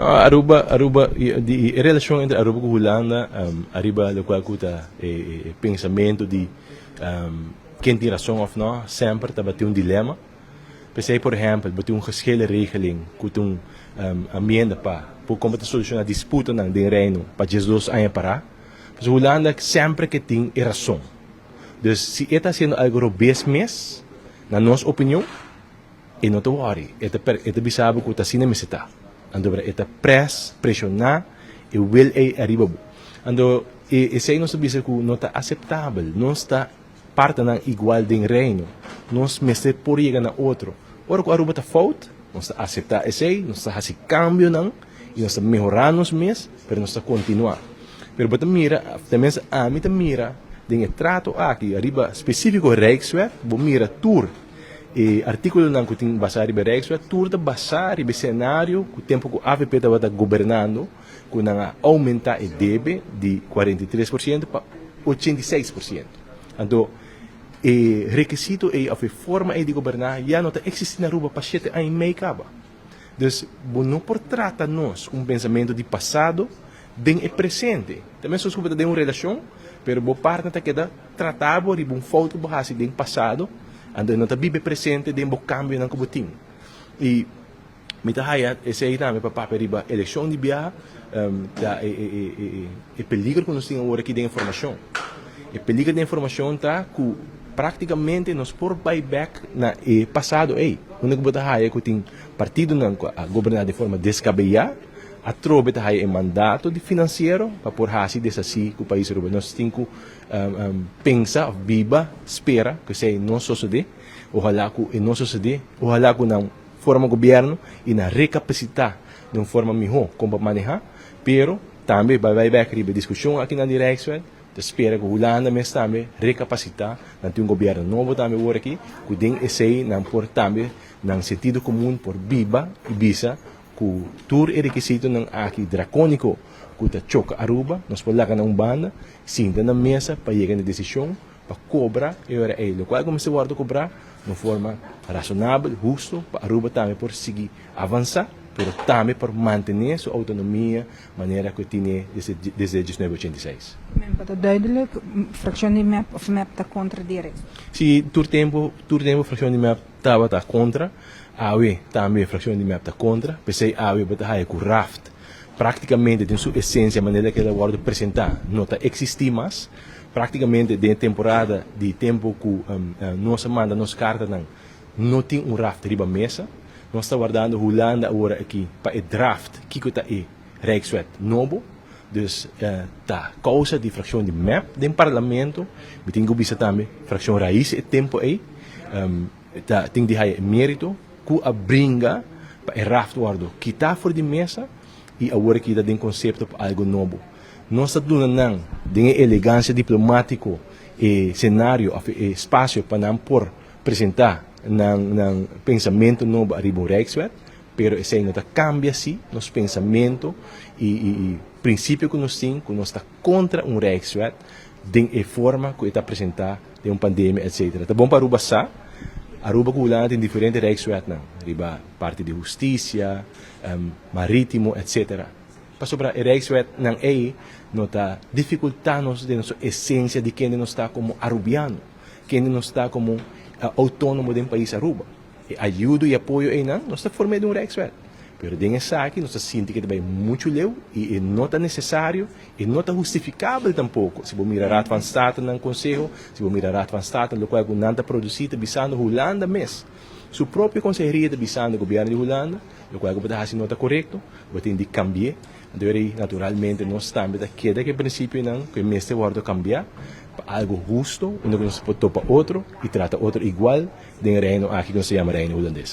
Aruba, Aruba, di e relacion entre Aruba cu Hulanda, ariba locual cu ta e pensamento di ken tin rason of no, semper tabatin un dilema. P'esey, por ehempel, bo tin un geschillenregeling cu ta un amienda pa por como ta soluciona disputanan den Reino pa 12 aña para. Pasobra Hulanda semper ke tin e rason. Dus si e ta haciendo algo robes mes, na nos opinion, e no ta worry. E ta bisa bo cu ta asina mester ta. Anto e ta presiona e wil e ariba bo. Anto esey nos ta bisa cu no ta aceptabel. Nos ta partnernan igual den Reino. Nos mester por yega na otro. Ora cu Aruba ta fout, nos ta acepta esey, nos ta haci cambionan y nos ta mehora nos mes, pero nos ta continua. Pero bo ta mira, tambe ami ta mira den e trato aki, ariba specifico Rijkswet, bo mira tur e articulonan cu tin basa riba Rijkswet, tur ta basa riba scenario cu tempo cu AVP tabata gobernando, cu nan a aumenta e debe di 43% pa 86%. Anto, e requisito e of e forma e di goberna ya no ta existi na Aruba pa 7 aña y mei caba. Dus, bo no por trata nos cu un pensamento di pasado den e presente. Tambe so cu den un relacion, pero bo partner ta keda trata bo riba un fout cu bo hasi den pasado, anto no ta biba presente den bo cambionan cu bo tin. Y mi ta haya esey tambe pa papia riba eleccion di biaha, ta e peligro cu nos tin awor aki den informacion. E peligro di informacion ta cu practicamente nos por bay back na e pasado ey. Unda cu bo ta haya cu tin partidonan cu a goberna di forma descabeya, atrobe ta haya e mandato di financiero pa por hasi deshaci cu pais Aruba. Nos tin cu pensa, biba, spera cu esey no sosode. Ojalá cu e no sosode. Ojalá cu nan forma gobierno y nan recapacita di un forma miho con pa maneha, pero tambe bay back riba discusion aki na di Rijkswet, ta spera cu Hulanda mes tambe recapacita, nan tin un gobierno nobo tambe awor aki, cu den esey nan por tambe, nan sentido comun por biba y bisa cu tur e requisitonan aki draconico cu ta choca Aruba, nos por laga na un banda, sinta na mesa pa yega na decision pa cobra e ora ey, locual cu mester wordo cobra di un forma razonabel, husto, pa Aruba tambe por sigui avansa, pero tambe por mantene su autonomia manera cu tin desde 1986. Pa ta duidelijk, fraccion di MEP of MEP ta contra di Rijkswet? Si, tur tempo fraccion di MEP tabata contra, awe tambe fraccion di MEP ta contra, p'esey awe bo ta haya cu RAFT practicamente den su esencia manera cu el a wordo presenta no ta existi mas. Practicamente den temporada di tempo cu nos a manda nos cartanan no tin un RAFT riba mesa. Nos ta wardando Hulanda awor aki pa e draft kico ta e Rijkswet nobo. Dus ta causa di fraccion di MEP den parlamento, mi tin cu bisa tambe fraccion Raiz e tempo ey, ta tin di haya e merito cu a bringa pa e RAFT wordo kita for di mesa y awor aki ta den concepto pa algo nobo. Nos ta duna nan den e elegancia diplomatico e scenario of e espacio pa nan por presenta nan pensamento nobo ariba un Rijkswet, pero esey no ta cambia si nos pensamento y principio cu nos tin, cu nos ta contra un Rijkswet den e forma cu e ta presenta den un pandemia, etc. Ta bon pa Aruba sa, Aruba cu Hulanda tin diferente Rijkswetnan, riba parti di husticia, maritimo, etc. Pasobra e Rijkswetnan ey no ta dificulta nos den nos esencia di kende nos ta como arubiano, kende nos ta como autonomo den pais Aruba. E ayudo y apoyo ey nan nos ta forma di un Rijkswet. Pero den esaki nos ta sinti cu ta bay mucho leu y e no ta necesario y no ta hustificabel tampoco. Si bo mira Raad van State nan conseho, si bo mira Raad van State locual cu nan ta produci ta bisando Hulanda mes. Su propio conseheria ta bisando gobierno di Hulanda, locual cu bo ta haci no ta corecto, bo tin di cambia. Anto naturalmente nos tambe ta keda cu e principionan cu mester wordo cambia pa algo husto, unda cu nos por topa otro y trata otro igual den reino aki cu nos ta yama Reino Hulandes.